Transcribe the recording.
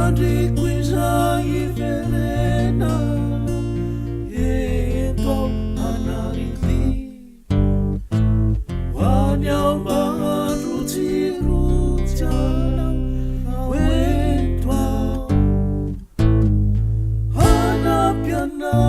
Andriko izay hiverenana Ento aho hanary Ho any aho mba handrotsirotsy anao Ho ento aho hanampy anao.